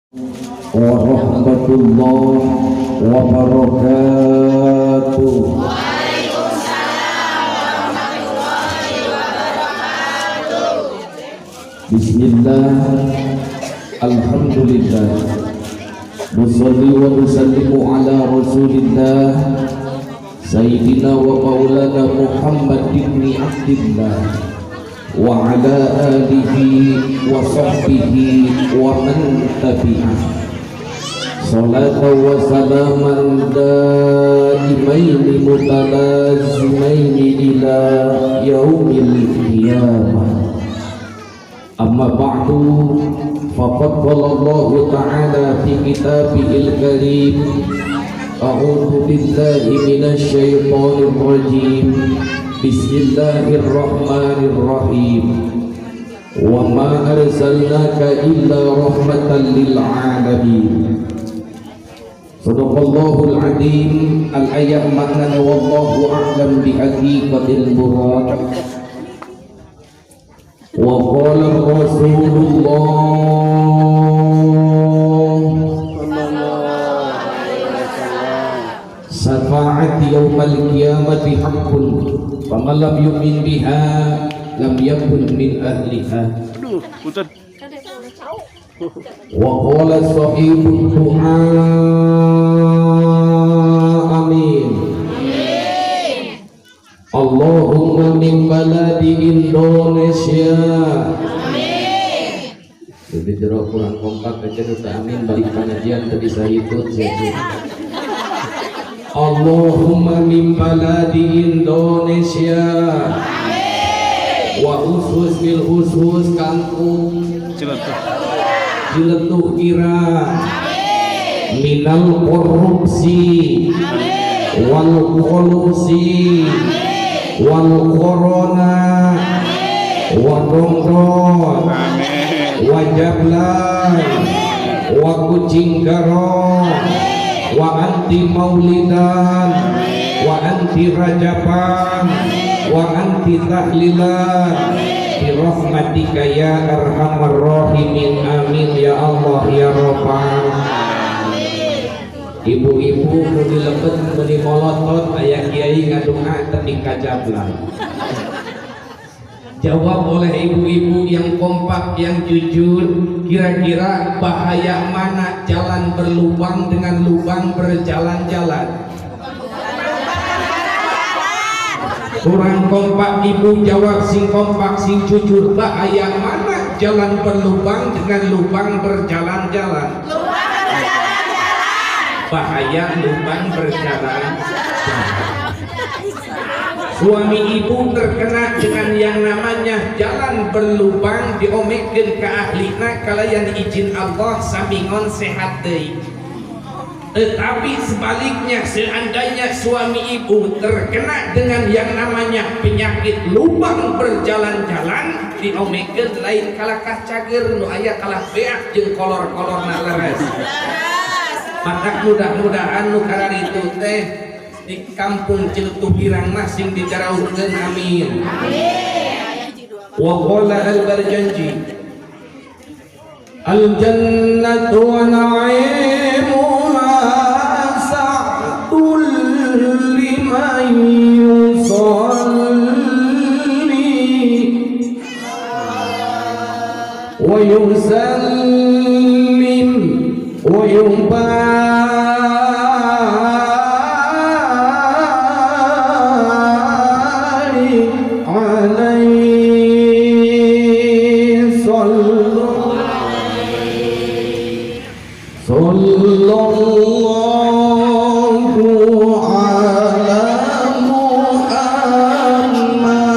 Warahmatullahi wabarakatuh. Waalaikumsalam warahmatullahi wabarakatuh. Bismillah. Alhamdulillah. Nusalli wa nusallimu ala Rasulillah Sayyidina wa maulana Muhammad ibn Abdillah wa ala alihi wa sahbihi wa man tabi'ah. Salatan wa salaman daimaini mutalazimaini ila yaumil qiyamah. Amma ba'du, faqad qala Allah ta'ala fi kitabihil karim. A'udzu billahi minasy syaithanir rajim. Bismillahirrahmanirrahim. Wa ma arsalnaka illa rahmatan lil alamin. Sadaqallahul azim. Al-ayat maknanya wallahu a'lam bi haqiqatil murad. Wa qala Rasulullah syafaati yaumal qiyamati haqqun faman lam yu'min biha lam yakun min ahliha. Aduh, punten. Wa qala sahibud du'a amin. Allahumma min baladi Indonesia. Lebih jero kurang kompak aja nu teu amin, balik pengajian teu bisa hitut sia. Allahumma min baladi Indonesia wa khusus bil khusus kampung Ciletuh. Ciletuh Girang minal korupsi wal kolusi wal corona wa dongdon wa jablay wa kucing garong wa anti maulidan wa anti rajaban wa anti tahlilan bi rahmatika ya arhamar rahimin. Amin ya Allah ya rabbal. Ibu-ibu nu dilebet meuni molotot, aya kiai ngadunga tepi ka jablay. Jawab oleh ibu-ibu yang kompak, yang jujur, kira-kira bahaya mana jalan berlubang dengan lubang berjalan-jalan? Kurang kompak ibu, jawab sing kompak, sing jujur, bahaya mana jalan berlubang dengan lubang berjalan-jalan? Bahaya lubang berjalan-jalan. Suami ibu terkena dengan yang namanya jalan berlubang, diomekeun ka ahlina kalayan izin Allah samingon sehat deui. Tetapi sebaliknya, seandainya suami ibu terkena dengan yang namanya penyakit lubang berjalan-jalan, diomekeun lain kalakah cager, nu aya kalah beak jeung kolor-kolorna, leres. Maka mudah-mudahan nu kararitu teh di kampung Ciletuh Girang mah sing dijarauhkeun, amin. Wa qala al-Barjanji: al jannatu wa na'imuha sa'dul liman yusalli wa yusallim wa yubarik alaihi. Sallu sallallahu ala Muhammad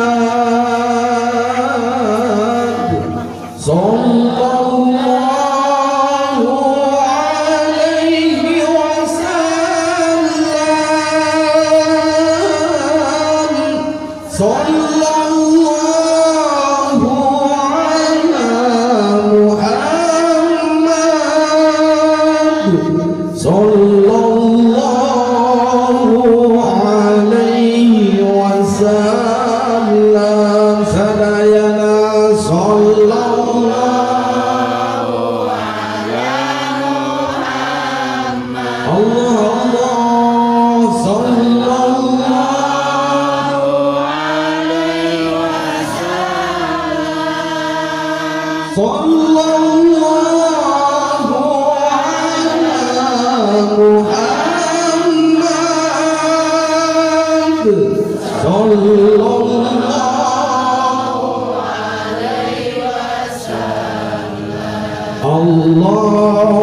sallallahu alaihi wasallam sallallahu ala Muhammad sallallahu.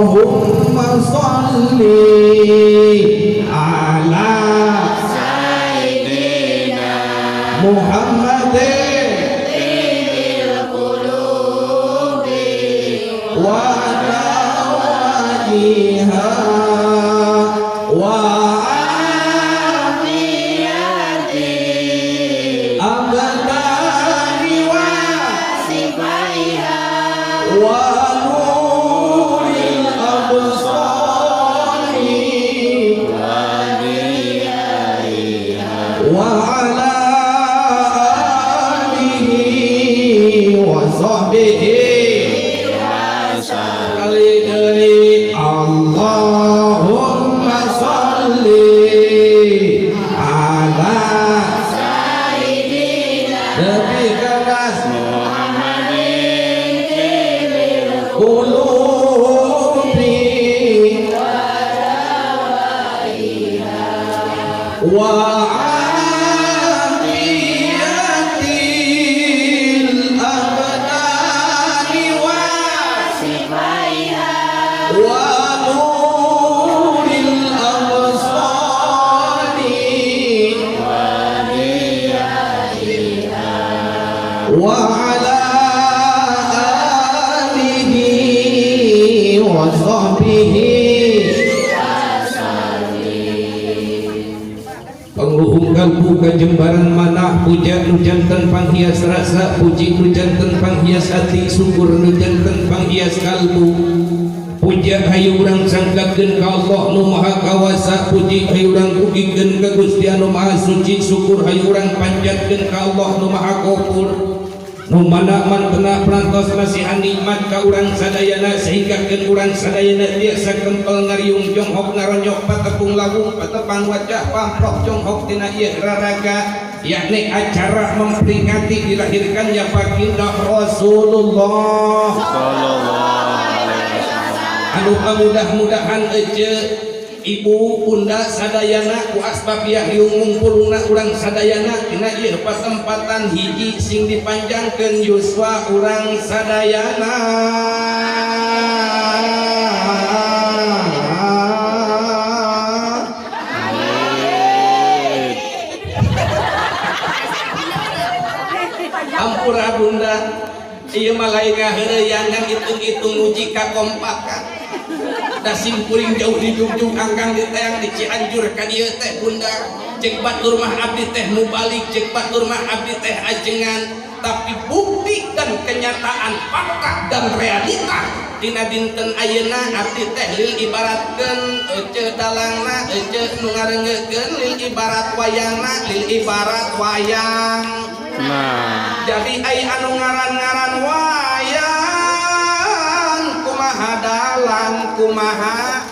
Allahumma shalli ala Sayyidina Muhammadin Tibbil qulubi wa dawa'iha wa afiyati abdani wa sifaiha wa nuril absari wa diyaiha wa ala alihi wa sahbihi kali deui. Allahumma shalli ala Sayyidina lebih keras Muhammadin Tibbil qulubi wa afiyatil abdani wa sifaiha wa nuril absari wa diyaiha wa ala alihi wa sahbihi. Pangluhung kalbu kajembaran manah, puja nu janten panghias rasa, puji nu janten panghias hati, syukur nu janten panghias kalbu. Puja hayu urang sangkakeun ka Allah nu Maha Kawasa, puji hayu urang pugikeun ka Gusti anu Maha Suci, syukur hayu urang panjatkeun ka Allah nu Maha Ghafur, nu mana mantena perantos masihan nikmat ka urang sadayana sehingga keun urang sadayana tiasa kempel ngariung jonghok ngaronyok patepung lawung patepang wajah pamprok jonghok tina ieu raraga, yakni acara memperingati dilahirkannya baginda Rasulullah Sallallahu alaihi wasallam. Anu mudah-mudahan ece, ibu, bunda sadayana ku asbabiyah riung mungpulungna urang sadayana dina ieu patempatan hiji sing dipanjangkeun yuswa urang sadayana. Amin. Ampura bunda, ieu mah lain ngaheureuyan, hitung-hitung uji kakompakan. Da simkuring jauh di Jugjug, angkang di teang di Cianjur ka dieu teh bunda. Cek batur mah abdi teh mubalik, cek batur mah abdi teh ajengan, tapi bukti dan kenyataan, fakta dan realita dina dinten ayeuna abdi teh lil ibaratkeun ece dalangna, ece nu ngareungekeun lil ibarat wayangna, lil ibarat wayang. Nah, jadi ai anu ngaran-ngaran wayang kumaha dalang kumaha.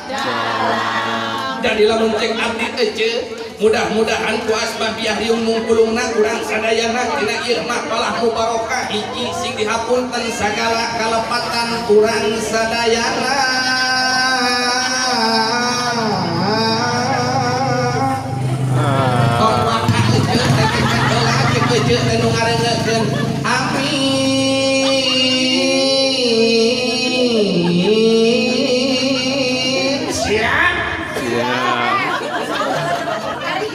Jadi lamun cek abdi ece, mudah-mudahan ku asbabiah riung mungkulungna urang sadayana dina ieu mah palah mubarokah hiji sing dihapunten sagala kalepatan urang sadayana. Ah. Tong waka ece teh heula cek ece teh nu ngareungekeun. Amin. Siap. Siap.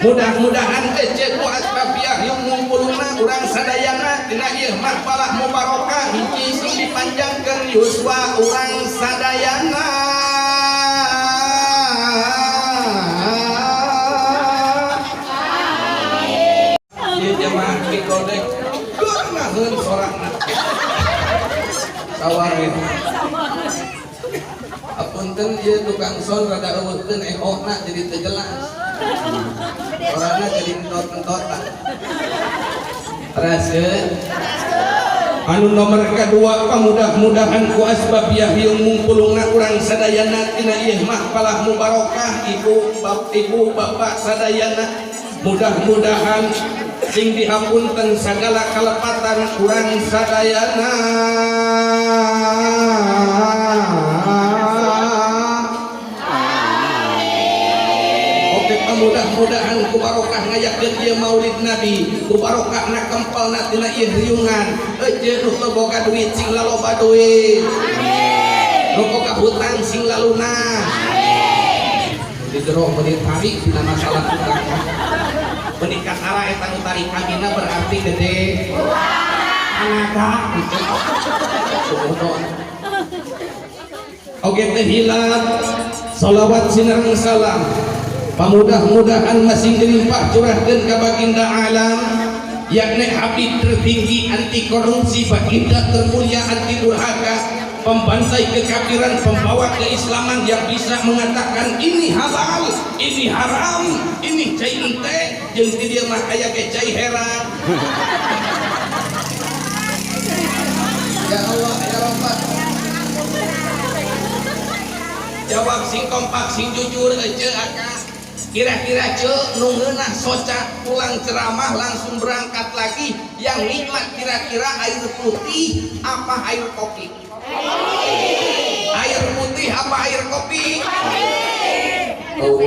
Mudah-mudahan ece ku asbabiah yung ngumpuluna urang sadayana dina ieu mah palah mubarokah hiji sing dipanjangkeun yuswa urang sadayana. Ieu jamaah kikodek geunaheun sorana. Saware. Apunten ieu tukang son rada eueuhkeun ehona jadi teu jelas. Orangnya jadi entot-entotan. Raskeun. Anu nomor kedua, pamudah-mudahan ku asbabiyah yung mungkulungna urang sadayana tina ieu mah palah mubarokah ibu ibu bapak sadayana, mudah-mudahan sing dihapunten sagala kalepatan urang sadayana. Oke, mudah-mudahan ku barokah ngayakeun ieu Maulid Nabi, ku barokah na kempelna tina ieu riungan, ece nu teu boga duit sing laloba duit. Amin. Nu boga hutang sing lalunas. Di jero meuni tarik dina masalah hutang. Meuni kasara eta nu tarik kamina berarti gede. Anaka. Oke teh hilap salawat sinareng salam. Pamudah-mudahan masing dilimpah curahkeun ka baginda alam, yakni habib tertinggi anti korupsi, baginda termulia anti durhaka, pembantai kekafiran, pembawa keislaman yang bisa mengatakan ini halal, ini haram, ini cai ente, jeung di dieu mah aya ge cai heran. Ya Allah, ya Rabbah. Jawab sing kompak, sing jujur ece akang. Kira-kira ce nu ngeunah soca pulang ceramah langsung berangkat lagi, yang nikmat kira-kira air putih apa air kopi? Air putih apa air kopi? Oh.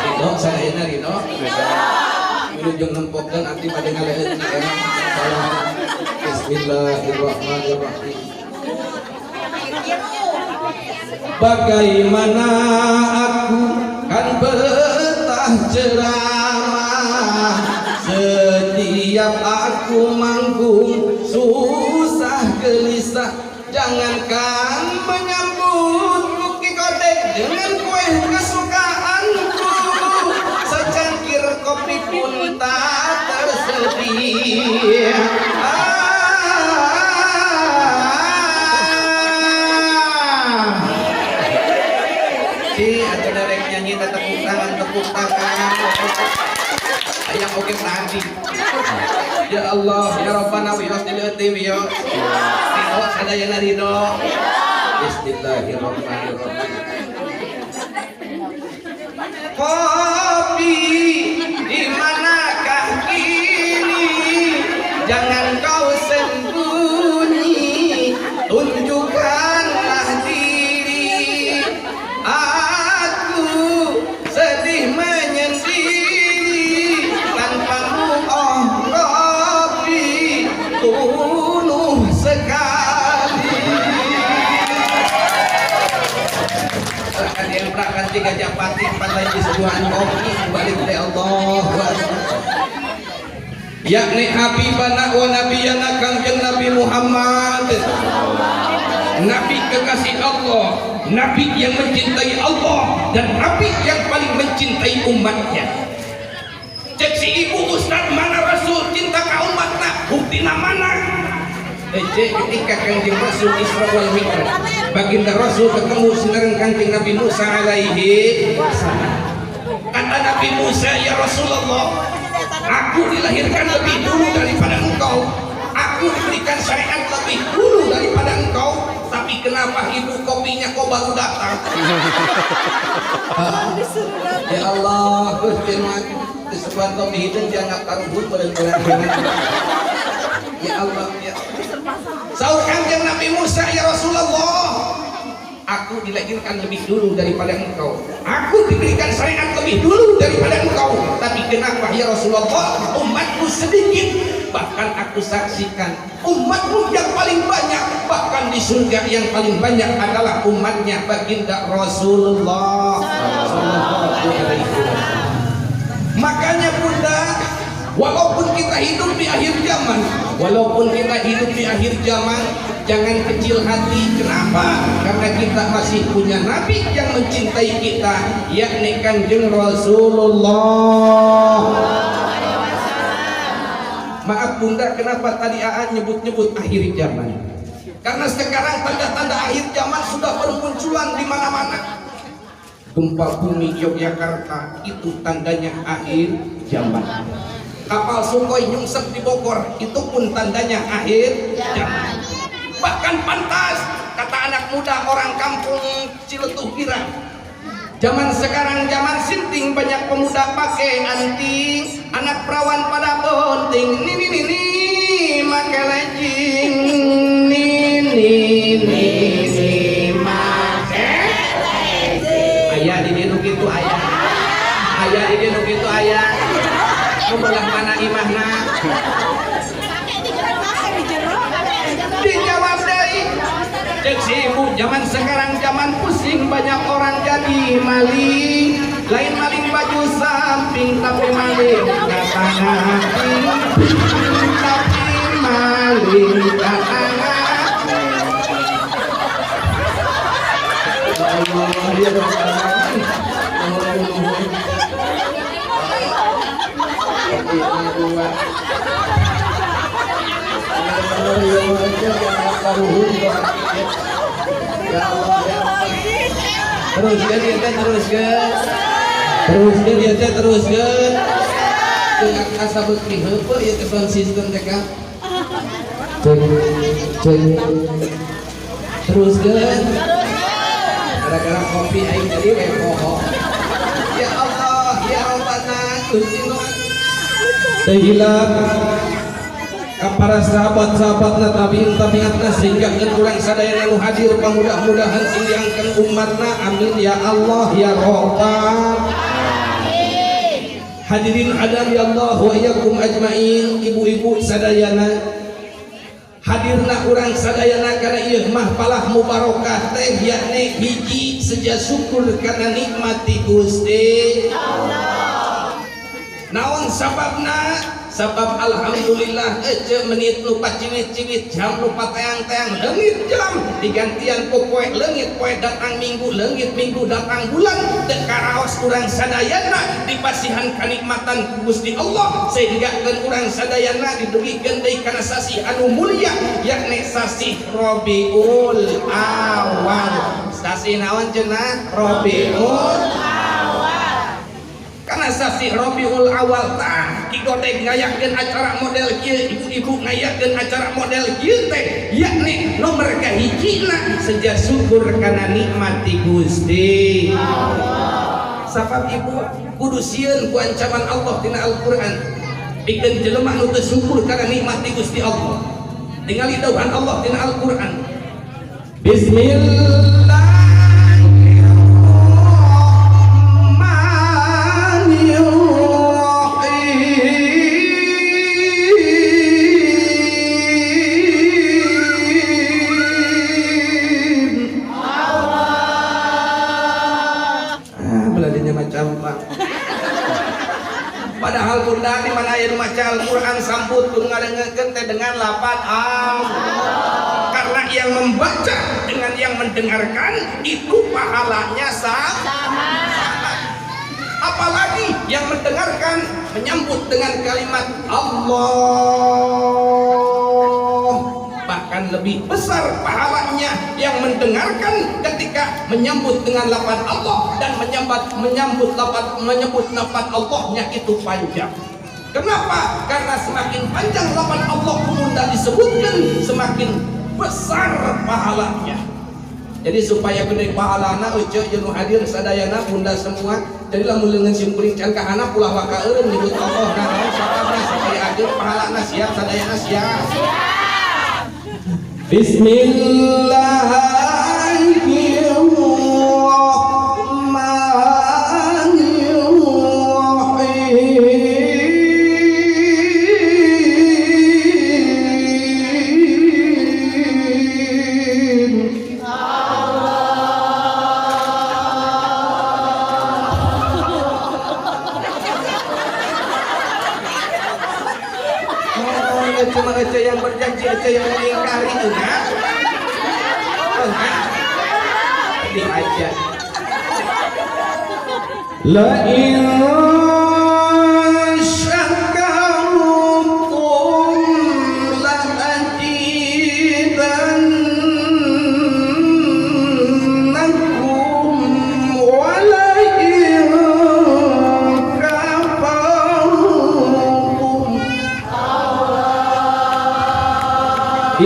Ridho sadayana ridho. Wilujeng nempokeun abdi bade ngaleut enak. Salam. Bismillahirrahmanirrahim. Bagaimana aku kan betah ceramah, setiap aku manggung susah gelisah, jangankan menyambut Ki Kodek dengan kue kesukaanku, secangkir kopi pun tak tersedia. Nyanyi tepuk tangan, tepuk tangan. Ayang oke tadi. Ya Allah, ya Rabbana wios dileuti wios. Ridho sadayana ridho. Bismillahirrahmanirrahim. Kopi di manakah kini? Jangan kau sembunyi, tunjukkanlah diri. Aku sedih menyendiri tanpamu, oh kopi, tunuh sekali. Akan diemprakan tiga japati empat lagi sebuah kopi balik dari Allah. Yakni habibana wa nabiyana Kangjeng Nabi Muhammad, Nabi kekasih Allah, Nabi yang mencintai Allah, dan Nabi yang paling mencintai umatnya. Cek si ibu ustaz, mana Rasul cinta ka umatna, buktina mana? Cek ketika Kangjeng Rasul Isra wal Mi'raj, baginda Rasul ketemu sinareng Kangjeng Nabi Musa alaihi salam. Kata Nabi Musa, ya Rasulullah, aku dilahirkan lebih dulu daripada engkau, aku diberikan syariat lebih dulu daripada engkau, tapi kenapa ibu kopinya kok baru datang? Ya Allah, Gusti sebuah kopi itu dianggap karuhun boleh-boleh. Ya Allah, ya. Saur Kangjeng Nabi Musa, ya Rasulullah, aku dilahirkan lebih dulu daripada engkau, aku diberikan syariat lebih dulu daripada engkau, tapi kenapa ya Rasulullah umatku sedikit? Bahkan aku saksikan umatmu yang paling banyak, bahkan di surga yang paling banyak adalah umatnya baginda Rasulullah sallallahu alaihi wasallam. Makanya bunda, walaupun kita hidup di akhir zaman, walaupun kita hidup di akhir zaman, jangan kecil hati. Kenapa? Karena kita masih punya Nabi yang mencintai kita, yakni Kanjeng Rasulullah. Maaf bunda, kenapa tadi AA nyebut-nyebut akhir zaman? Karena sekarang tanda-tanda akhir zaman sudah bermunculan di mana-mana. Gempa bumi Yogyakarta itu tandanya akhir zaman. Kapal Sukhoi nyungsep di Bogor itu pun tandanya akhir zaman. Bahkan pantas kata anak muda orang kampung Ciletuh Girang, zaman sekarang zaman sinting, banyak pemuda pakai anting, anak perawan pada bonting, nini nini make legging, nini nini make legging. Ayah di dieu nu kitu ayah, ayah di dieu nu kitu ayah, nu belah mana imahna? Sibuk zaman sekarang, zaman pusing, banyak orang jadi maling. Lain maling baju samping, tapi maling kata, tapi maling kata. Allah ya Allah. Dua. Ya Allah, ya Allah. Teruskan ya teh, teruskan. Teruskan ya teh, teruskan. Dengan asa beuki heupeut ya teh sound system teh Kang. Cek cek. Teruskan. Gara-gara kopi aing jadi we poho. Ya Allah, ya Rabbana, Gusti nu teu hilap ka para sahabat-sahabatna, tabiin tabiatna, sehingga kan urang sadayana nu hadir pamudah-mudahan sing diangkeun umatna, amin ya Allah ya Rabbal. Hadirin hadani Allah wa iyyakum ajmain, ibu-ibu sadayana, hadirna urang sadayana kana ieu mahfalah mubarakah teh yakni hiji seja syukur kana nikmat ti Gusti Allah. Naon sababna? Sabab alhamdulillah ece menit nu pacingit-cingit, jam nu pateang-teang, leungit jam digantian ku poe, leungit poe datang minggu, leungit minggu datang bulan, teu karaos urang sadayana dipasihan kanikmatan ku Gusti Allah sehingga keun urang sadayana didugikeun deui kana sasih anu mulia, yakni sasih Rabiul Awal. Sasih naon cenah? Rabiul. Karena sasih Rabiul Awal tah Ki Godeg ngayakeun acara model kieu, ibu-ibu ngayakeun acara model kieu teh yakni nomor kahijina seja syukur kana nikmat ti Gusti Allah. Sabab ibu kudu sieun ku ancaman Allah dina Al-Qur'an pikeun jelema nu teu syukur kana nikmat ti Gusti Allah. Tingali dawuhan Allah dina Al-Qur'an. Bismillahirrahmanirrahim. Ah, beladanya macam pak. Padahal bunda di mana aya nu maca Al-Qur'an sambut kudu ngadengekeun teh dengan lapan am. Karena yang membaca dengan yang mendengarkan itu pahalanya sama. Apalagi yang mendengarkan menyambut dengan kalimat Allah, bahkan lebih besar pahalanya yang mendengarkan ketika menyambut dengan lafaz Allah dan menyambut menyambut lafaz menyebut lafaz Allahnya itu panjang. Kenapa? Karena semakin panjang lafaz Allah bunda disebutkan, semakin besar pahalanya. Jadi supaya gede pahalana ece jeung nu hadir sadayana, bunda semua, jadi lamun leungeun simkuring can kahana ulah waka eureun nyebut Allah nah naon sababna supaya ageng pahalana. Siap sadayana? Siap. Bismillahirrahmanirrahim. Oh, ya cuma Ece yang berjanji, Ece yang mengingkari, enggak? Enggak. Diajar. لئن شكرتم لأزيدنكم ولئن كفرتم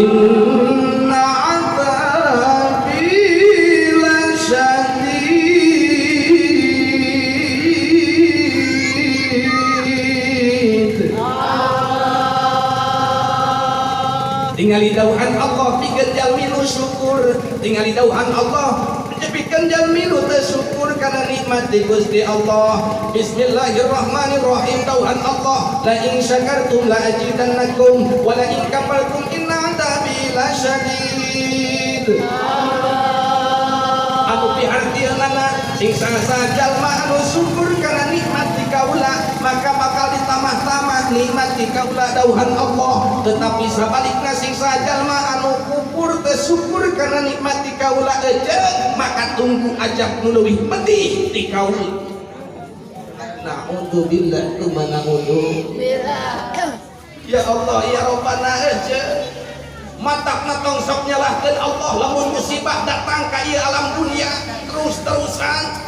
إن عذابي لشديد. Tingali dawuhan Allah pikeun jalmi nu syukur, tingali dawuhan Allah pikeun jalmi nu teu syukur kana nikmat ti Gusti Allah. Bismillahirrahmanirrahim, dawuhan Allah, la in syakartum la azidannakum wa la in kafartum inna adzabi lasyadid. Sing saha jalma anu syukur kana nikmat di kaula maka bakal ditambah-tambah nikmat di kaula dauhan Allah. Tetapi sabalikna sing saha jalma anu kufur teu syukur kana nikmat di kaula eceuk maka tunggu ajab nu leuwih pedih di kaula. Na'udzubillah tsumma na'udzubillah. Ya Allah ya Rabbana eceuk matakna tong sok nyalahkeun Allah lamun musibah datang ka ieu alam dunia terus-terusan.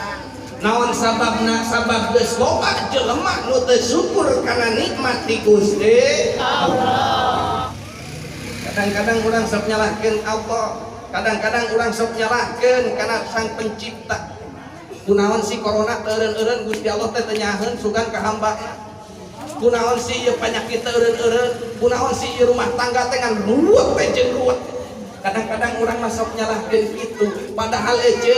Naon sababna? Sabab geus loba jelema nu teu syukur kana nikmat ti Gusti Allah. Kadang-kadang urang sok nyalahkeun Allah, kadang-kadang urang sok nyalahkeun kana Sang Pencipta. Kunaon si corona teu eureun-eureun Gusti Allah teh teu nyaheun sugan ka hambana. Kunaon si ieu penyakit teu eureun-eureun, kunaon si ieu rumah tangga teh ngan ruwet teh jeung ruwet. Kadang-kadang urang mah sok nyalahkeun kitu, padahal ece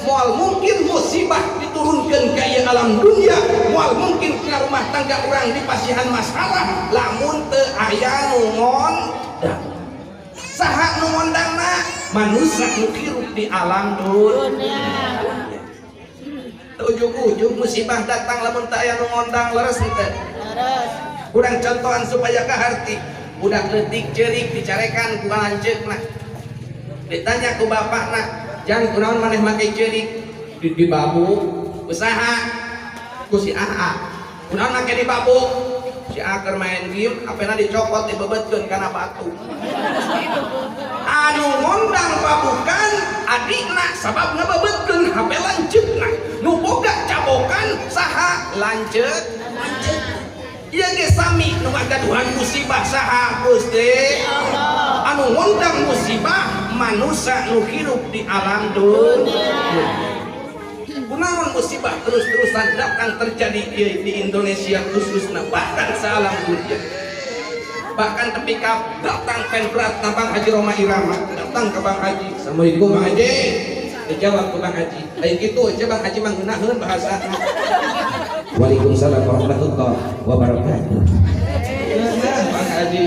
moal mungkin musibah diturunkeun ka ieu alam dunia, moal mungkin ka rumah tangga urang dipasihan masalah lamun teu aya nu ngondang. Saha nu ngondangna? Manusia nu hirup di alam dunia. Ujug-ujug musibah datang lamun teu aya nu ngondang leres henteu? Kurang contohan supaya kaharti. Budak leutik ceurik dicarekan ku lanceukna. Ditanya ku bapakna, "Jang kunaon maneh make ceurik?" Dibabuk. Usaha ku si AA. Kunaon make dibabuk? Si AA keur main game, apena dicokot dibebetkeun kana batu. Anu ngondang babukan adikna sabab ngebebetkeun HP lanceukna. Nu boga cabokan saha? Lanceuk. Lanceuk. Ieu ge sami nu ngagaduhan musibah saha Gusti Allah. Anu ngondang musibah manusia nu hirup di alam dunia. Kunaon musibah terus-terusan datang terjadi di Indonesia khususnya bahkan sealam dunia. Bahkan ketika datang penprat Bang Haji Rhoma Irama datang ke Bang Haji, "Assalamualaikum Bang Haji." Dijawab ke Bang Haji, "Lain kitu aja Bang Haji mah ngeunaheun bahasa." Waalaikumsalam warahmatullahi wabarakatuh. Ya Bang Haji.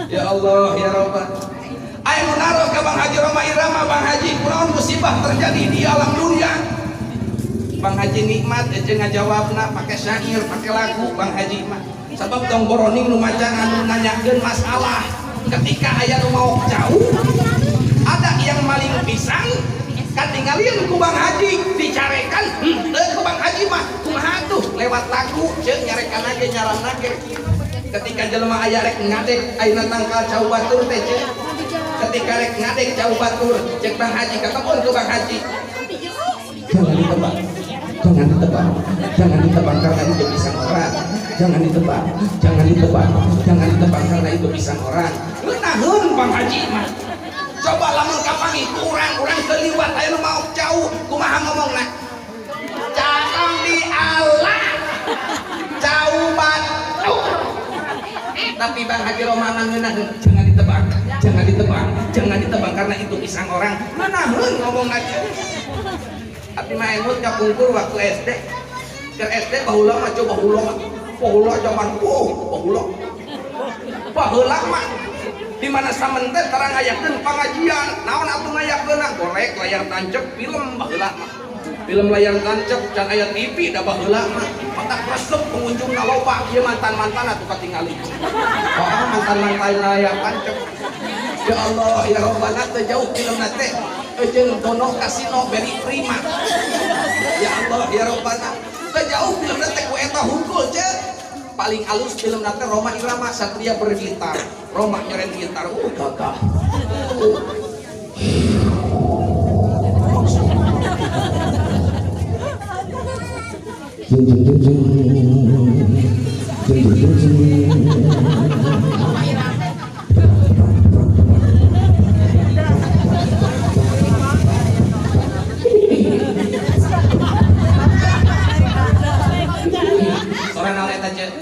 Ya Allah ya Rabbah. Ayo naros ke Bang Haji Rhoma Irama, Bang Haji, kunaon musibah terjadi di alam dunia? Bang Haji nikmat aja ngajawabna pakai syair, pakai lagu Bang Haji mah. Sabab tong boroning nu maca anu nanyakeun masalah. Ketika aya nu mau jauh, ada yang maling pisang, katingalieun ku Bang Haji dicarekan, henteu ku Bang Haji mah kumaha tuh lewat lagu ceuk nyarekan ge nyaranna ge. Ketika jelema aya rek ngadek ayeuna tangkal cau batur teh ceuk. Ketika rek ngadek cau batur ceuk Bang Haji katemon ku Bang Haji. Jangan ditebang. Jangan ditebang. Jangan ditebang karena itu pisang orang. Jangan ditebang. Jangan ditebang. Jangan ditebang karena itu pisang orang. Ngeunaheun Bang Haji mah. Coba lamun kapanggih ku urang-urang keliwat aya nu mau jauh kumaha ngomongna? Cakang di Allah. Cau batur. Tapi Bang Haji Rhoma mah ngeunaheun, jangan ditebang. Jangan ditebang. Jangan ditebang karena itu pisang orang. Ngeunaheun ngomongna. Abdi mah emut kapungkur waktu SD. Keur SD baheula mah coba baheula mah. Baheula zaman baheula. Baheula mah di mana samen teh tarang ngayakeun pangajian. Naon atuh ngayakeunna? Gorek layar tancep film baheula mah. Film layar tancep can aya TV da baheula mah. Matak resep pengunjungna loba ieu mantan-mantan atuh katingali. Oh, mantan-mantan layar tancep. Ya Allah ya Rabbana teu jauh filmna teh. Jeung Dono Kasino Beri Prima. Ya Allah ya Rabbana. Teu jauh filmna teh ku eta hungkul ceuk. Paling alus filmna teh Rhoma Irama Satria Bergitar. Rhoma nyoren gitar, gagah. Jeng jeng jeng jeng. Jeng jeng jeng jeng. Sora naon eta ceuk?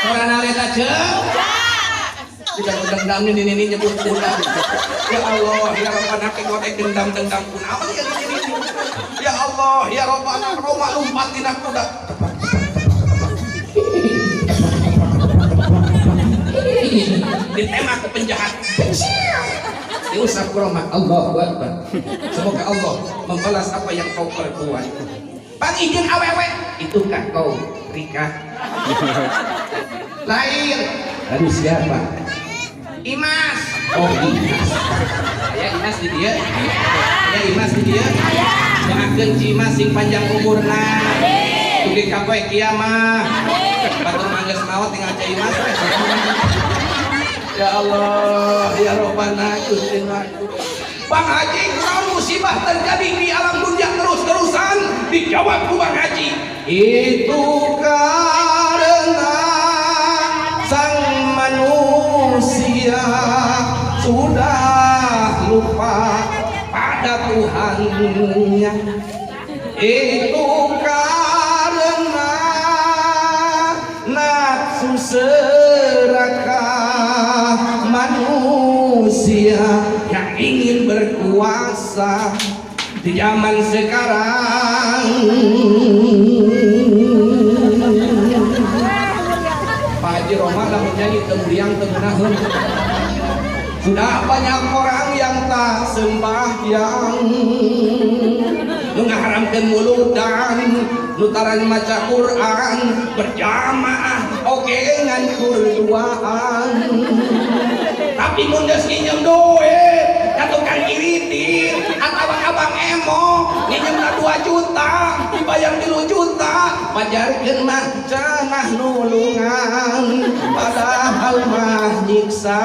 Sora naon eta ceuk? Tidak dendam ini nyebut kuda. Ya Allah ya Rabbana ke godek dendam-dendam kunaon ya ini. Ya Allah ya Rabbana Rhoma lumpat dina kuda. Ditembak ke penjahat. Diusap ku Roma, Allahu Akbar. Semoga Allah membalas apa yang kau perbuat. Panggih jeung awewe, itukah kau, Rika? Lain. Aduh, siapa? Imas. Oh, Imas. Aya Imas di dieu? Aya Imas di dieu? Doakeun Ci Imas sing panjang umurna. Dugi ka poe kiamat. Batur mah geus maot, tinggal Ci Imas we. Ya Allah, ya Robbana, Gusti. Bang Haji, kalau musibah terjadi di alam dunia terus-terusan, dijawab ku Bang Haji. Itu karena sang manusia sudah lupa pada Tuhannya. Itu karena nafsu serakah manusia yang ingin berkuasa di zaman sekarang. Pak Haji Roma lah menyanyi temuriang temunaheun. Sudah banyak orang yang tak sembahyang, nu ngaharamkeun muludan, nu tara maca Quran berjamaah, oke ngan kurduaan. Tapi mun geus nginjem duit ka tukang kiritit atawa ka Bank Emok, nginjemna 2 juta dibayar 3 juta, pajarkeun mah cenah nulungan, padahal mah nyiksa.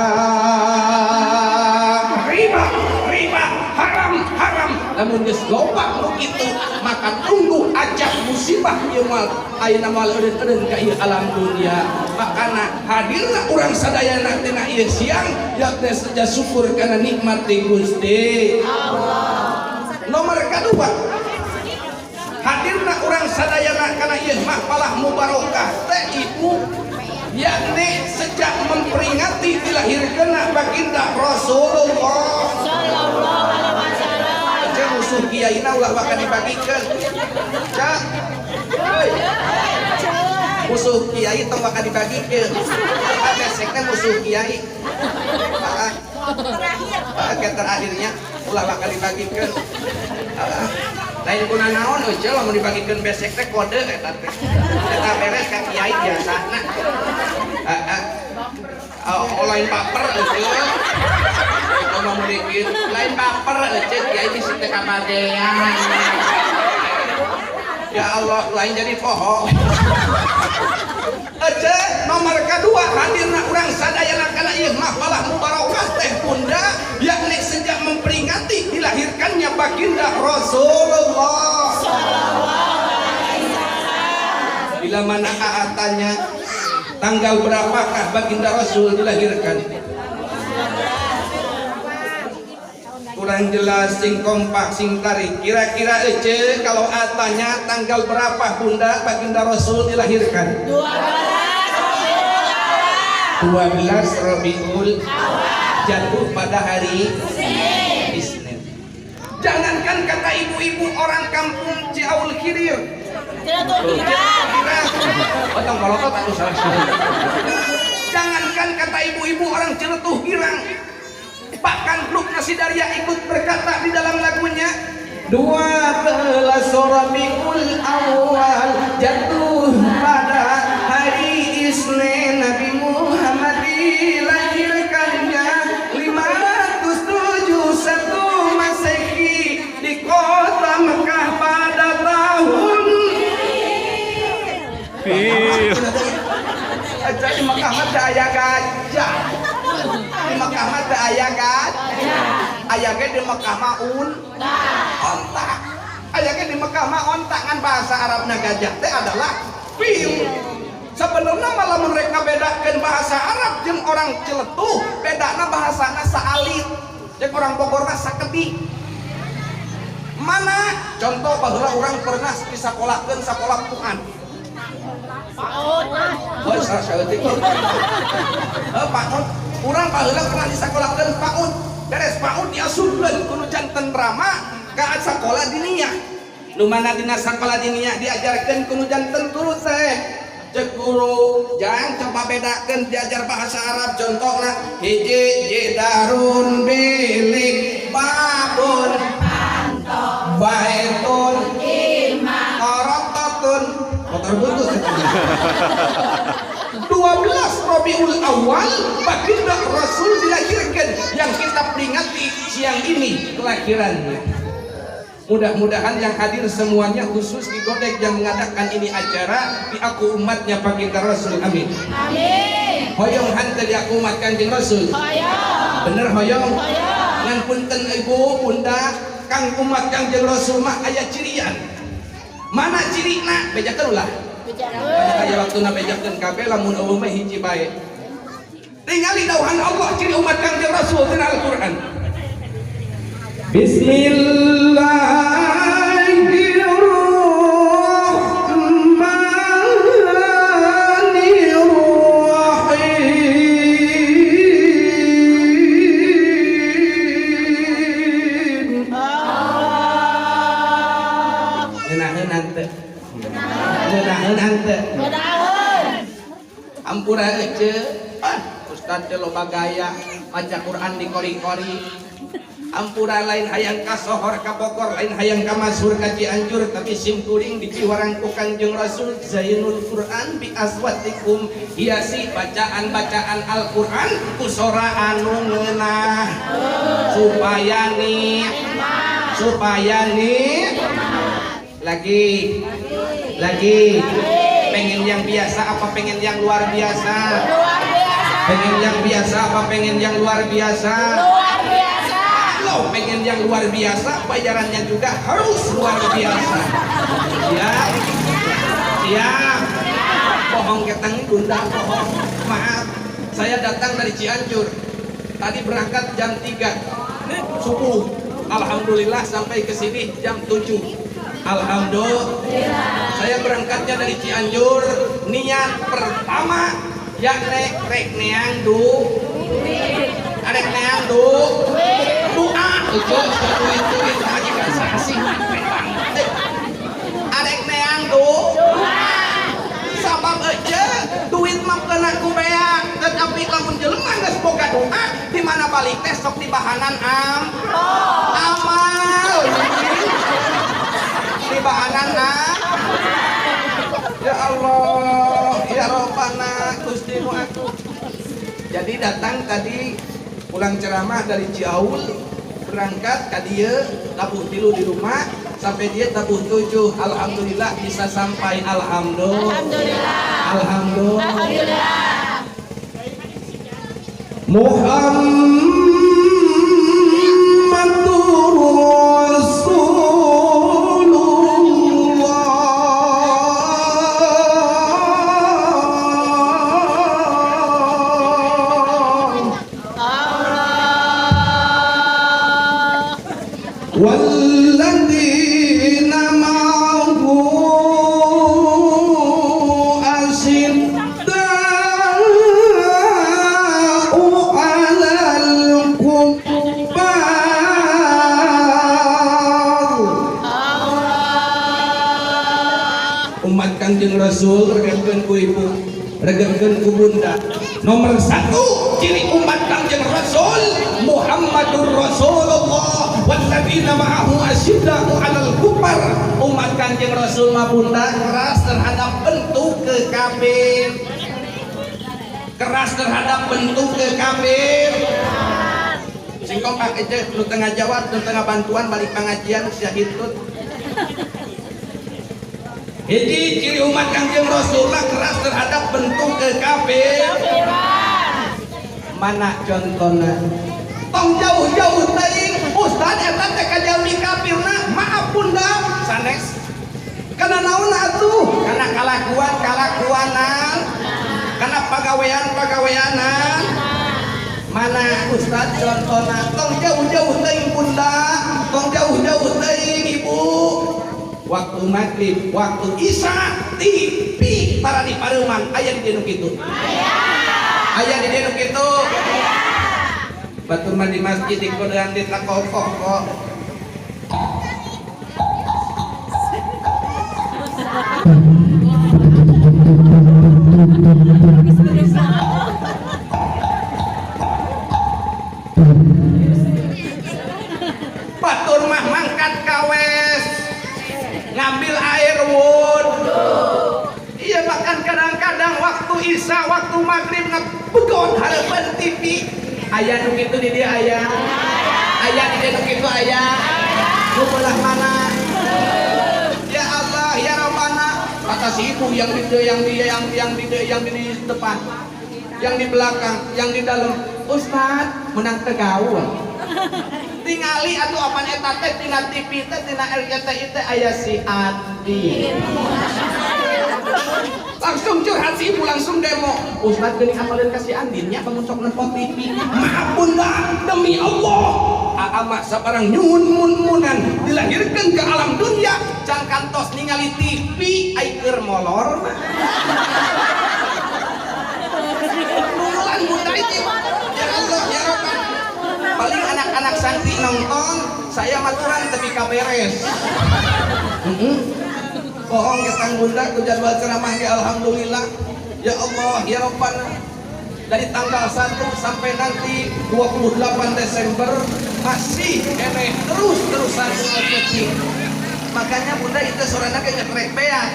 Riba, riba, haram, haram. Lamun geus loba nu kitu, maka tunggu aja musibah ieu moal ayeuna, moal eureun-eureun ka ieu alam dunia. Makana hadirna urang sadayana tina ieu siang yakni saja syukur kana nikmat ti Gusti Allah. Nomor kedua, hadirna urang sadayana kana ieu mahfalah mubarokah teh, Ibu, yakni sejak memperingati dilahirkeunna baginda Rasulullah. Aja musuh kiaina ulah bakal dibagikeun. Cak. Heuy. Musuh kiai tong bakal dibagikeun. Eta besekna musuh kiai. Ah, Terakhir. Ah, ke terakhirnya ulah bakal dibagikeun. Ah, lain kuna naon euy, lamun dibagikeun besek teh kode eta teh. Eta beres ka kiai biasana. Ah, ah. Oh, lain baper euy. Itu mah dikit. Lain baper euy, kiai bisi teh kabagean. Ya Allah, lain jadi poho. Ece, nomor kedua hadirna urang sadayana kana ieu mahfalah mubarokah teh, Bunda, yakni sejak memperingati dilahirkannya baginda Rasulullah. Bila mana Aa tanya, tanggal berapakah baginda Rasul dilahirkan? Kurang jelas, sing kompak, sing tarik. Kira-kira Ece, kalau A tanya tanggal berapa, Bunda, baginda Rasul dilahirkan? 12 Rabiul jatuh pada hari Isnin. Jangankan kata ibu-ibu orang kampung Ciaul Hilir. Oh, tong kolotot atuh, salah. Jangankan kata ibu-ibu orang Ciletuh Girang. Bahkan grup Nasi Daria ikut berkata di dalam lagunya, 12 Rabiul Awal jatuh pada hari Isnin, Nabi Muhammad dilahirkannya 571 Masehi di kota Mekah pada tahun Fil. Aja di Mekah mah teu aya gajah. Di Mekah mah teu aya gajah. Aya ge di Mekah mah onta. Aya ge di Mekah mah onta, ngan bahasa Arabna gajah teh adalah fil. Sebenarnya malah mereka bedakan bahasa Arab jeung orang Ciletuh, bedana bahasana saalit. Jeung orang Bogor mah sakedik. Mana? Contoh, baheula urang pernah disakolahkeun sakolah Quran. Oh, salah saeutik. Eh, PAUD. Urang baheula pernah disakolahkeun PAUD. Beres PAUD diasupkeun ku nu janten rama ka sakola diniyah. Nu mana dina sakola diniyah diajarkeun ku nu janten guru teh. Cek guru jangan coba bedakan diajar bahasa Arab contohna hiji jidarun bilik babun baitun taratatun motor butut. 12 Rabiul Awal baginda Rasul dilahirkan yang kita peringati siang ini kelahirannya. Mudah-mudahan yang hadir semuanya khusus di Godek yang mengadakan ini acara diaku umatnya baginda Rasul, amin. Amin. Hoyong hanteu diaku umat Kanjeng Rasul. Hoyong. Bener hoyong? Hoyong. Ngan punten ibu bunda kang umat Kanjeng Rasul mah aya cirian. Mana cirina? Bejakeun ulah. Bejakeun. Aya waktuna bejakeun kabeh lamun eueuh mah hiji bae. Tingali dawuhan Allah ciri umat Kanjeng Rasul dina Al-Qur'an. Bismillahirrahmanirrahim. Allah. Ngeunaheun henteu? Ngeunaheun henteu? Ngeunaheun. Ampura ece. Ah, ustad teh loba gaya maca Quran di kori-kori. Ampura lain hayang ka Sohor ka Bogor, lain hayang ka Masyhur ka Cianjur, tapi sim kuring dipiwarang ku Kanjeng Rasul Zainul Quran bi aswatikum, hiasi bacaan-bacaan Al-Quran ku sora anu ngeunah supaya nih, supaya nih lagi lagi pengen yang biasa apa pengen yang luar biasa? Luar biasa. Pengen yang biasa apa pengen yang luar biasa? Luar biasa. Kalau pengen yang luar biasa, bayarannya juga harus luar biasa. Siap? Siap? Bohong keteng bunda, bohong. Maaf, saya datang dari Cianjur. Tadi berangkat jam 3 subuh. Alhamdulillah sampai ke sini jam 7. Alhamdulillah. Saya berangkatnya dari Cianjur, niat pertama yakni rek neang du. Arek neang du. Doa itu duit-duit lagi kan sasih. Arek neang du. Sabab aja duit mah kena ku beak, tetapi lamun jelema geus boga doa di mana balik teh sok dibahanan am. Amal. Dibahanan am. Ya Allah, ya Rabbana, Gusti nu aku. Jadi datang tadi pulang ceramah dari Ciaul, berangkat ka dieu tabuh 3 di rumah sampai dia tabuh 7. Alhamdulillah bisa sampai. Alhamdulillah. Alhamdulillah. Alhamdulillah. Alhamdulillah. Muhammadur Rasulullah. Allah. Walladzina ma'ahu asyidda'u 'alal kuffar. Allah. Umat Kanjeng Rasul regepkeun ku ibu, regepkeun ku bunda. Nomor 1 ciri umat Kanjeng Rasul Muhammadur Rasulullah walladzina ma'ahu asyidda'u 'alal kuffar. Umat Kanjeng Rasul mah bunda keras terhadap bentuk kekafir. Keras terhadap bentuk kekafir. Sing kompak aja nu tengah jawab, nu tengah bantuan balik pengajian sia hitut. Hiji ciri umat Kanjeng Rasulullah keras terhadap bentuk kekafir. Mana contohna? Tong jauh-jauh teuing, ustad eta teh ka jalmi kafirna, maaf bunda, sanes. Kana naon atuh? Kana kalakuan-kalakuanan, kana pagawean-pagaweanan. Mana ustad contohna? Tong jauh-jauh teuing bunda, tong jauh-jauh teuing ibu. Waktu maghrib, waktu isya, TV para di pareuman aya di dieu nu kitu. Aya di dieu nu kitu. Batur mah di masjid di kodean di takokok kok. Batur mah mangkat kawes ngambil air wudhu. Iya, bahkan kadang-kadang waktu isya, waktu maghrib ngebegon hareupeun TV. Aya nu kitu di dieu aya. Aya di dieu nu kitu aya. Nu belah mana? Ya Allah, ya Rabbana. Kata si ibu yang di yang di yang yang di yang di depan, yang di belakang, yang di dalam. Ustad, menang tegaul. Tingali atuh apan eta teh tina TV teh tina RCTI teh aya si Andi. Langsung curhat si ibu, langsung demo. Ustad geuning apaleun ka si Andin nya bangun sok nonton TV. Maaf bunda, demi Allah. Aa mah sabarang nyun mun munan dilahirkeun ke alam dunia can kantos ningali TV ai keur molor mah. Nunggulan bunda itu. Ya Allah, ya Rabbana. Paling anak-anak santri nonton, saya maturan tapi kaberes. Bohong ketang bunda ku jadwal ceramah ge alhamdulillah. Ya Allah, ya Rabbana. Dari tanggal 1 sampai nanti 28 Desember masih keneh terus-terusan penting. Makanya bunda itu sorana ge nyetrek beak.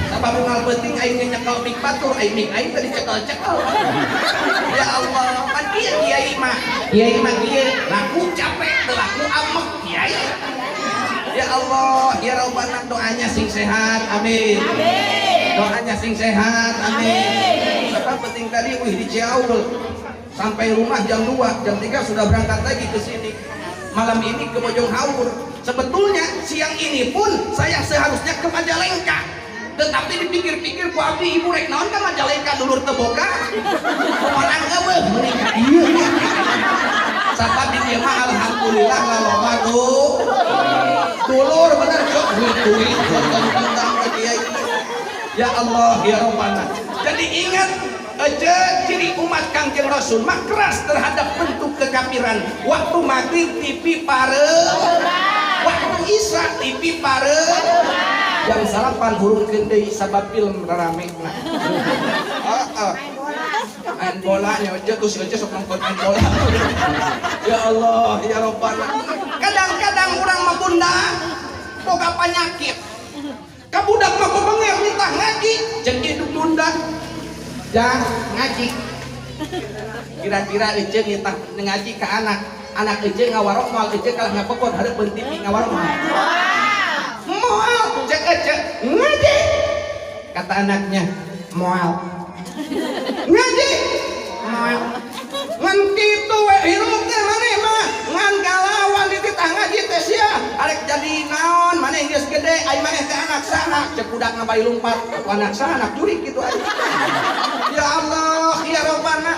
Sabab unggal penting aing nyekel mik batur, aing mik aing tadi cekel-cekel. Ya Allah, pan kieu kiai mah. Kiai mah kieu, laku capek, teu laku amek kiai. Ya Allah, ya Rabbana, doanya sing sehat, amin. Amin. Doanya sing sehat, amin. Sebab penting tadi wih di Ciaul sampai rumah jam 2, jam 3 sudah berangkat lagi ke sini. Malam ini ke Bojong Haur. Sebetulnya siang ini pun saya seharusnya ke Majalengka. Tetapi dipikir-pikir ku abdi ibu rek naon ka Majalengka dulur teu boga. Orang eueuh mending ka dieu. Sabab di dieu mah alhamdulillah laloba tuh. Dulur bener cok duit tentang ka kiai. Ya Allah, ya Rabbana. Jadi ingat aja ciri umat Kangjeng Rasul mah keras terhadap bentuk kekafiran. Waktu maghrib TV pare, waktu isya TV pare, jam salapan hurungkeun deui sabab film rarame nah. Heeh. Main bola nya aja tuh si aja sok nonton main bola. Ya Allah, ya Rabbana. Kadang-kadang urang mah bunda boga penyakit. Ka budak mah bebenger nitah ngaji, jeung hidup bunda. Jang ngaji. Kira-kira ece nitah ngaji ke anak. Anak ece ngawarok moal ece kalah ngapekot hareupeun TV ngawarok moal. Moal cek ece ngaji. Kata anaknya, moal. Ngaji. Moal. Ngan kitu we hirup teh maneh mah ngan kalawan dititah ngaji teh sia arek jadi naon maneh geus gede ai maneh teh anak saha cek budak ngabari lumpat aku anak saha anak jurik kitu aja. Ya Allah, ya Rabbana.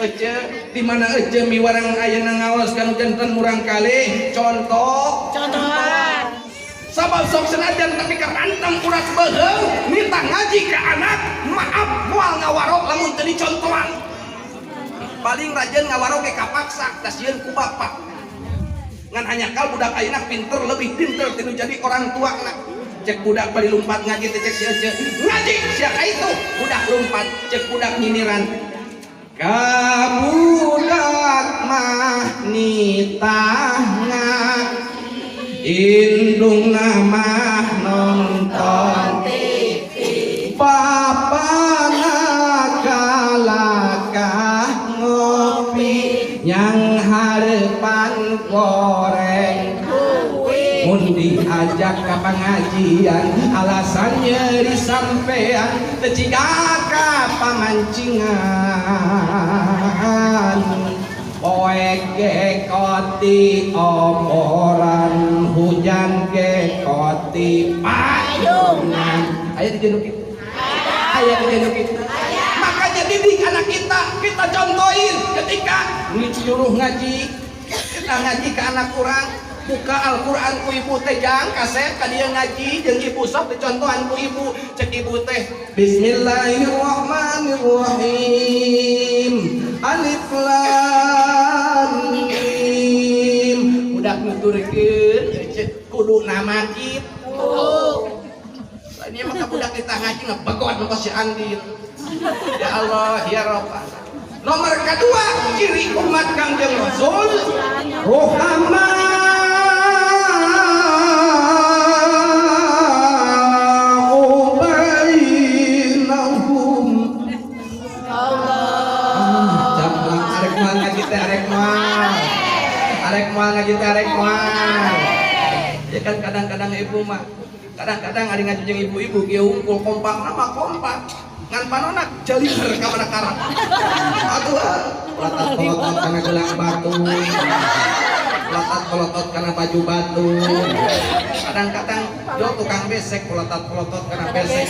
Ece di mana ece miwarang ayeuna ngaos kanu janten murang kali contoh Contohan. Sabab sok senajan tapi kerantang urat beuheung nitah ngaji ke anak maaf moal ngawarok lamun teu dicontohan. Paling rajin ngawarok ge kapaksa da sieun ku bapak. Ngan hanya kal budak ayeuna pinter lebih pinter tinu jadi orang tua na. Cek budak bari lumpat ngaji teh cek si ece ngaji sia ka itu budak lumpat cek budak nyinyiran. Ka budak mah nitah indungna mah nonton TV. Bapana kalakah ngopi yang harapan goreng Kuwi. mun diajak ke pengajian alasan nyeri sampean teu ciga ka pamancingan poek ge koti oporan hujan ge koti payungan. Aya di jenu kitu, aya di jenu kitu. Makanya didik anak kita, kita contohin ketika nyuruh ngaji, kita ngaji ke anak kurang buka Al-Quran ku ibu teh jang kasep ka dieu ngaji jeung ibu sok dicontohan ku ibu cek ibu teh Bismillahirrahmanirrahim Alif Lam Mim budak nuturkeun cek kudu nama kitu. Ini mah budak kita ngaji ngebegot mah si Andin. Ya Allah ya Rabbana. Nomor kedua ciri umat Kangjeng Rasul ruhama bainahum. Allah. Jamblang arek moal ngaji teh arek moal. Arek moal ngaji teh arek moal. Ya kan kadang-kadang ibu mah kadang-kadang ari ngaji jeung ibu-ibu kieu hungkul kompak nama kompak. Ngan panona jaliher ka mana karang. Atuh polotot-polotot kana gelang batu. Polotot-polotot kana baju batu. Kadang-kadang yo tukang besek polotot-polotot kana besek.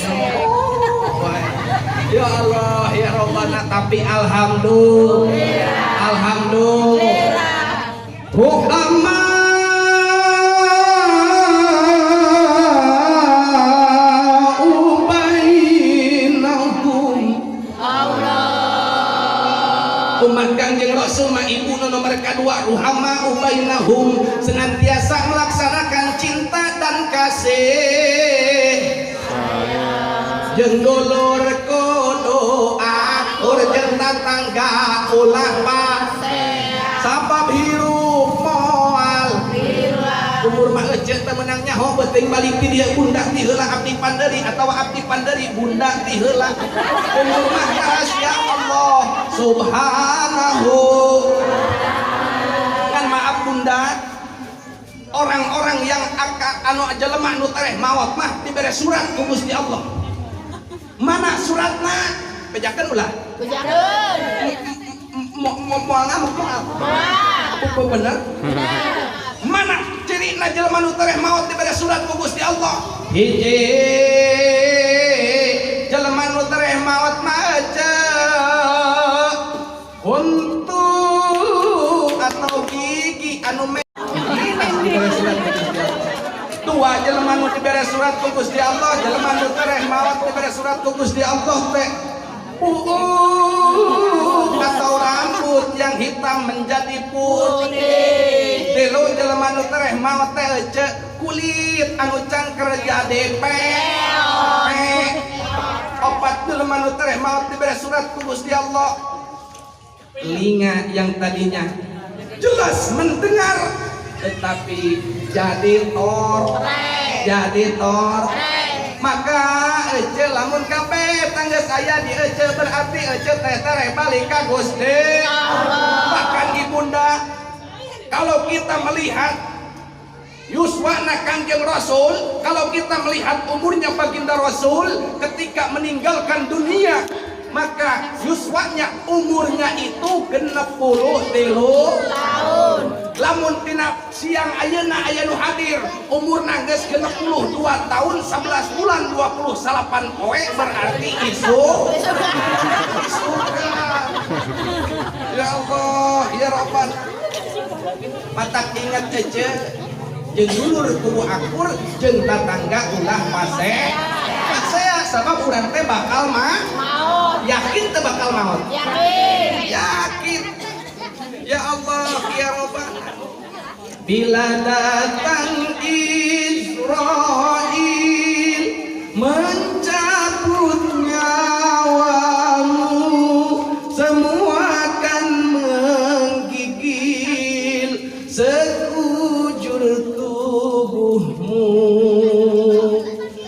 Ya Allah ya Rabbana, tapi alhamdulillah. Alhamdulillah. Ruhama bainahum. Allah. Umat Kangjeng Rasul mah ibu nu nomor kedua ruhama bainahum, senantiasa melaksanakan cinta dan kasih. Jeung dulur kudu akur jeung tetangga ulah pasea. Sabab hirup moal umur mah ece teu meunang nyaho beuting balik ti dieu bunda ti heula abdi panderi atawa abdi panderi bunda ti heula. Umur mah rahasia Allah Subhanahu. Kan maaf bunda, orang-orang yang aka anu jelema nu tereh maot mah dibere surat ku Gusti Allah. Mana suratna? Bejakeun ulah. Bejakeun. Mo moal ngamuk moal. Apa bener? Mana cirina jelema nu tereh maot dibere surat ku Gusti Allah? Hiji, jelema nu tereh maot mah huntu atau gigi anu dibere surat ku Gusti Allah. Dua, jelema nu dibere surat ku Gusti Allah, jelema nu tereh maot dibere surat ku Gusti Allah teh buuk atau rambut yang hitam menjadi putih. Tilu, jelema nu tereh maot teh ece kulit anu cangker jadi pe. Opat, jelema nu tereh maot dibere surat ku Gusti Allah, telinga yang tadinya jelas mendengar tetapi jadi tor, jadi tor. Maka ece lamun kabeh tangga saya di ece berarti ece teh tereh balik ka Gusti. Bahkan ibunda, kalau kita melihat yuswana Kangjeng Rasul, kalau kita melihat umurnya baginda Rasul ketika meninggalkan dunia, maka yuswanya umurnya itu 63 tahun. Lamun tina siang ayeuna aya nu hadir umurna geus 62 tahun 11 bulan 28 poe, berarti isuk isukan. Ya Allah ya Rabban, matak ingat ece jeung dulur kudu akur jeung tatangga ulah pase pasea, sabab urang teh bakal mah maut. Yakin teh bakal maut? Yakin. Yakin. Ya Allah ya Rabbana, bila datang Izrail mencabut nyawamu, semua akan menggigil sekujur tubuhmu.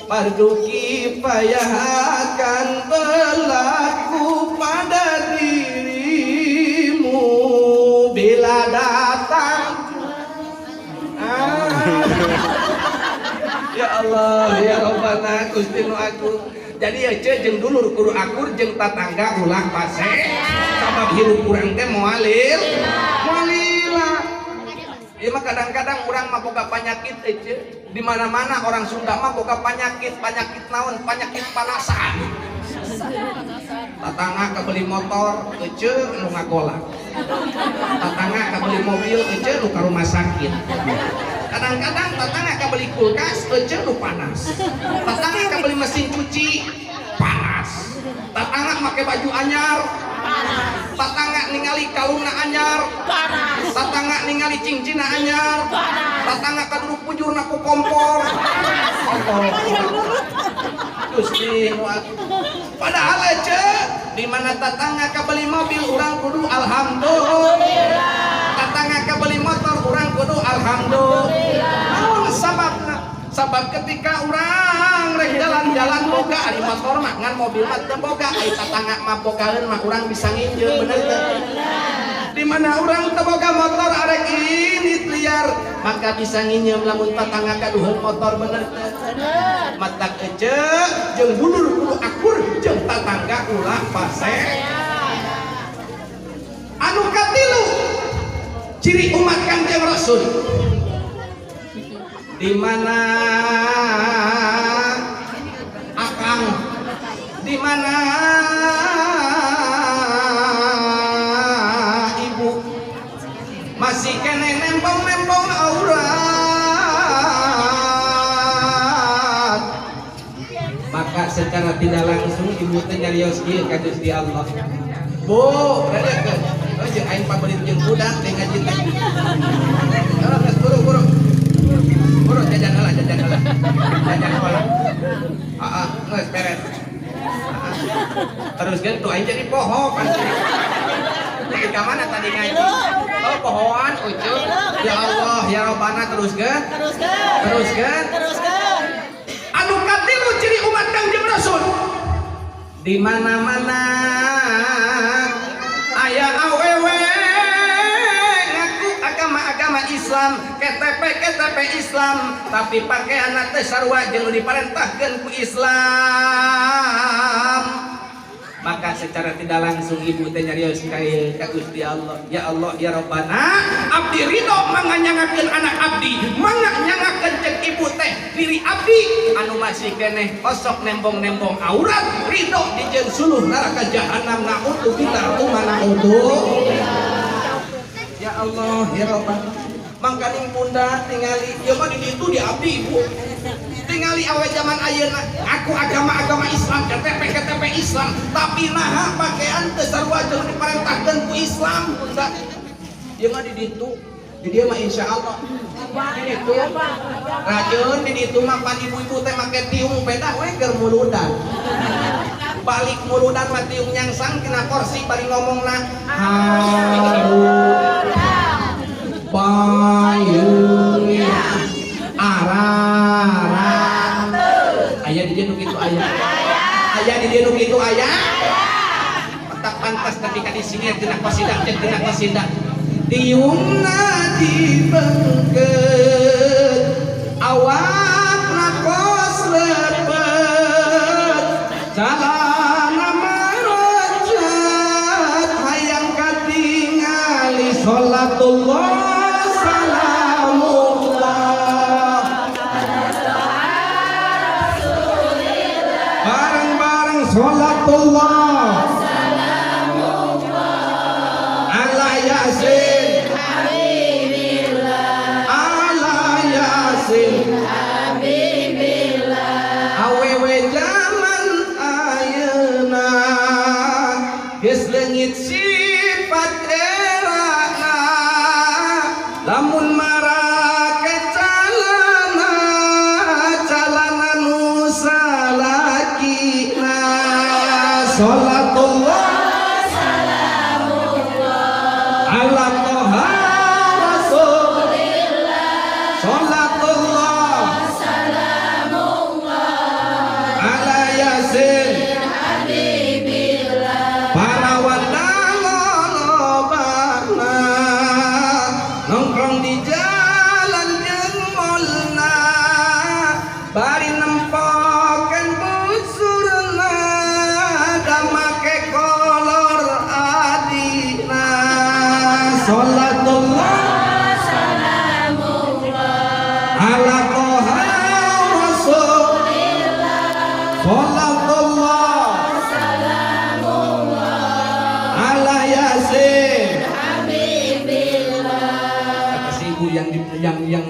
Fardu kifayah akan berlaku pada dirimu bila datang. Ah. Ya Allah ya Rabbana, Gusti nu agung. Jadi ece jeung dulur kudu akur jeung tatangga ulah pase, sabab hirup urang teh moal moal lila. Ieu mah kadang-kadang urang mah boga panyakit ece. Di mana-mana orang Sunda mah boga panyakit, panyakit naon? Panyakit panasan. Tatangga kabeli motor, ece nu ngagolak. Tatangga kabeli mobil, ece nu ka rumah sakit. Kadang-kadang tatangga kabeli kulkas, ece nu panas. Tatangga kabeli mesin cuci, panas. Tatangga make baju anyar, Panas. tatangga ningali kalungna anyar, Panas. tatangga ningali cincina anyar, Panas. tatangga kaduduk pujurna ku kompor. Allah. Gusti nu agung. Padahal ece Di mana tatangga kabeli mobil, urang kudu alhamdulillah. Tatangga kabeli motor, urang kudu alhamdulillah. Naon sababna? Sabab ketika urang rek jalan-jalan boga ari motor mah, ngan mobil mah teu boga, ari tatangga mah bogaeun mah urang bisa nginjeum, bener teu? Di mana urang teu boga motor arek ini liar, maka bisa nginjeum lamun tatangga kaduheun motor, bener teu? Matak ece jeung dulur kudu akur jeung tatangga, ulah pasea. Anu katilu, ciri umat Kanjeng Rasul, di mana akang, di mana ibu masih keneh nembong-nembong aurat, maka secara tidak langsung ibu teh nyarios ieu ka Gusti Allah. Bu, rada oh, jeung aing pabelit jeung budak teh ngaji teh. Heeh, geus, buru buru. Buru jajan heula, jajan heula. Jajan heula. Heeh, geus beres. Terus kan tuh aing jadi poho pasti. Jadi ka mana tadi ngaji? Oh, pohoan ucu. Ya Allah, ya Robbana, terus kan? Teruskan. Terus kan? Teruskan. Anu katilu, ciri umat Kangjeng Rasul, di mana-mana aya awewe ngaku agama-agama Islam, KTP KTP Islam, tapi pakaian teh sarua jeung nu diparentahkeun ku Islam, maka secara tidak langsung ibu teh nyarios ka ka Gusti Allah, "Ya Allah, ya Rabbana, abdi ridho, mangga nyangakeun anak abdi, mangga nyangakeun," cek ibu teh, "diri abdi anu masih keneh osok nembong-nembong aurat, ridho dijieun suluh neraka jahanam." Naudzubillah, tsumma naudzu. Ya Allah, ya Rabbana. Mangkaning bunda tingali ieu mah di ditu di abdi, ibu tingali awe zaman ayeuna aku agama-agama Islam, KTP KTP Islam, tapi naha pakaian teu sarua jeung diparentahkeun ku Islam? Bunda, ieu mah di ditu, di dieu mah insyaallah. Di ditu rajin, di ditu mah pan ibu-ibu teh make tiung pedah we keur muludan. Balik muludan mah tiung nyangsang kena kursi, bari ngomongna haru payung ararat. Aya di dieu nu kitu? Aya, aya di dieu nu kitu? Aya. Tak pantas tapi ka disini tina qasidah jeung tina qasidah tiungna dibengket, awakna kos lepet, calana marojat, hayang katingali salatullah salamullah, bareng-bareng salatullah ala Yasin, ala Yasin. Awewe zaman ayeuna geus leungit sifat erana, lamun marake calana, calana nu salakina. Salatullah ala Toha Rasulillah, salatullah ala Yasin. Parawan lolobana nongkrong di jalan jeung molna, bari nempokeun busurna, da make kolor adina. Salatullah ala Toha Rasulillah, salatullah ala Yasin. Kata si ibu yang di, yang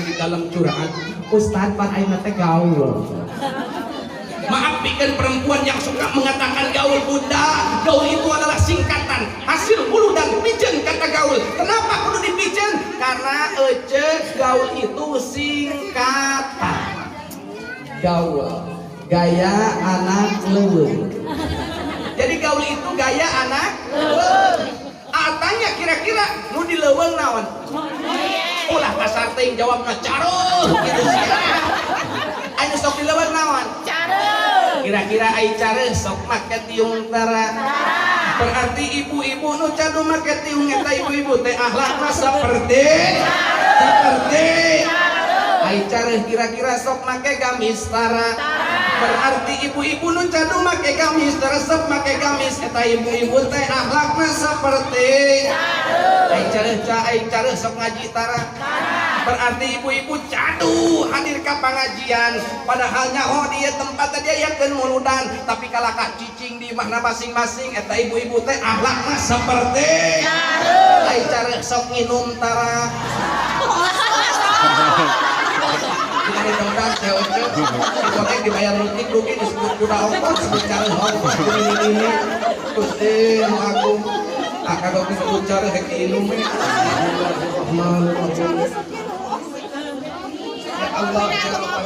di dalam curhat, "Ustad, pan aing teh gaul." Maaf, bikin perempuan yang suka mengatakan gaul, bunda, gaul itu adalah singkatan hasil bulu dan pijen kata gaul. Kenapa kudu dipijen? Karena ece gaul itu singkatan gaul, gaya anak leuweung. Jadi gaul. gaul itu gaya anak leuweung. Ah, tanya kira-kira nu di leuweung naon? Ulah kasar teuing jawabna, careuh gitu sih. Anu sok di leuweung naon? Kira-kira ai careuh sok make tiung tara? Berarti ibu-ibu nu cadu make tiung eta ibu-ibu teh akhlakna seperti ai careuh. Kira-kira sok make gamis tara? Berarti ibu-ibu nu cadu make gamis, resep make gamis, eta ibu-ibu teh akhlakna seperti ai careuh. Ca ai careuh sok ngaji tara? Berarti ibu-ibu cadu hadir ka pengajian, padahal nyaho dia tempat dia yakeun muludan, tapi kalakah cicing di mana masing-masing, eta ibu-ibu teh akhlakna seperti ai careuh. Sok nginum tara? Kita ditendang COC, digoreng, dibayar lutik rugi, disebut kuda ongkos, disebut careuh ongkos, ini ini. Gusti nu agung, ah kagok disebut careuh hek diinum we. Bismillahirrahmanirrahim. Ya Allah, ya Allah.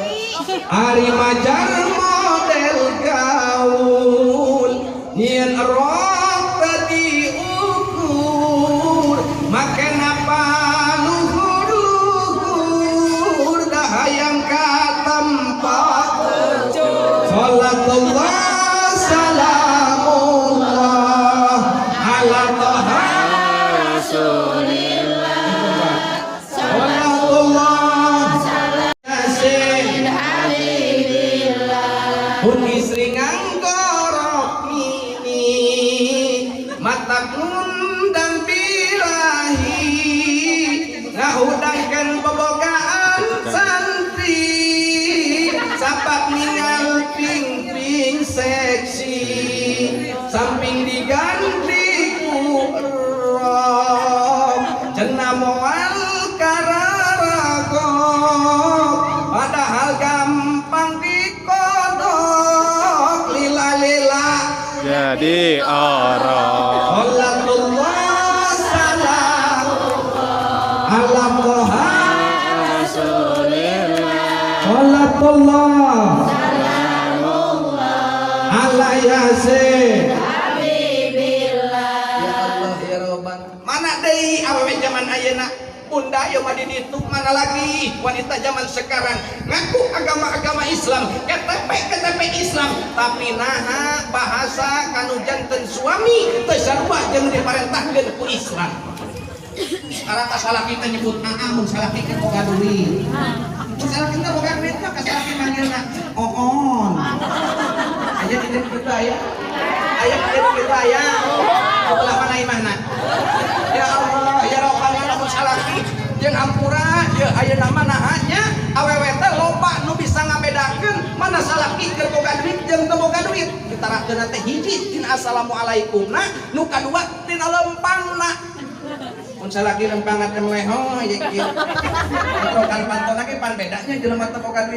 Ari majar model gaul, nyieun rok teu diukur, make napa luhur-luhur, da hayang ka tempat. Salatullah salamullah ala Toha Rasulillah. Salatullah Yasin pun istri nganggo rok mini, matak ngundang birahi, ngahudangkeun bobogaan santri, sapak ningal ping-ping seksi, samping diganti ku rok, cenah moal kararagok, padahal gampang dikodok, lila-lila jadi orang. Salatullah salam ala Toha Rasulillah. Salatullah ala Yasin. Ya Allah ya Robbana. Mana deui awewe zaman ayeuna? Bunda ieu mah di ditu, mana lagi wanita zaman sekarang ngaku agama-agama Islam, KTP KTP Islam, tapi naha bahasa kanu janten suami teu sarua jeung diparentahkeun ku Islam. Sekarang ka salaki teh nyebut aa, mun salaki kan boga duit. Mun salaki teh boga duit mah ka salaki manggilna oon. Aya di dieu kitu aya. Aya di dieu kitu aya. Belah mana imahna? Ya Allah, ya Rabbana, lamun salaki jeung hampura ya ayeuna mah naha nya awewe teh loba nu bisa ngabedakeun mana salaki keur boga duit jeung teu boga duit. Ditarakeunna teh hiji tina assalamualaikum na, nu kadua tina lempangna. Mun salaki lempangna teh meleho ye kieu. Kan pantona ge pan bedanya jelema teu boga duit.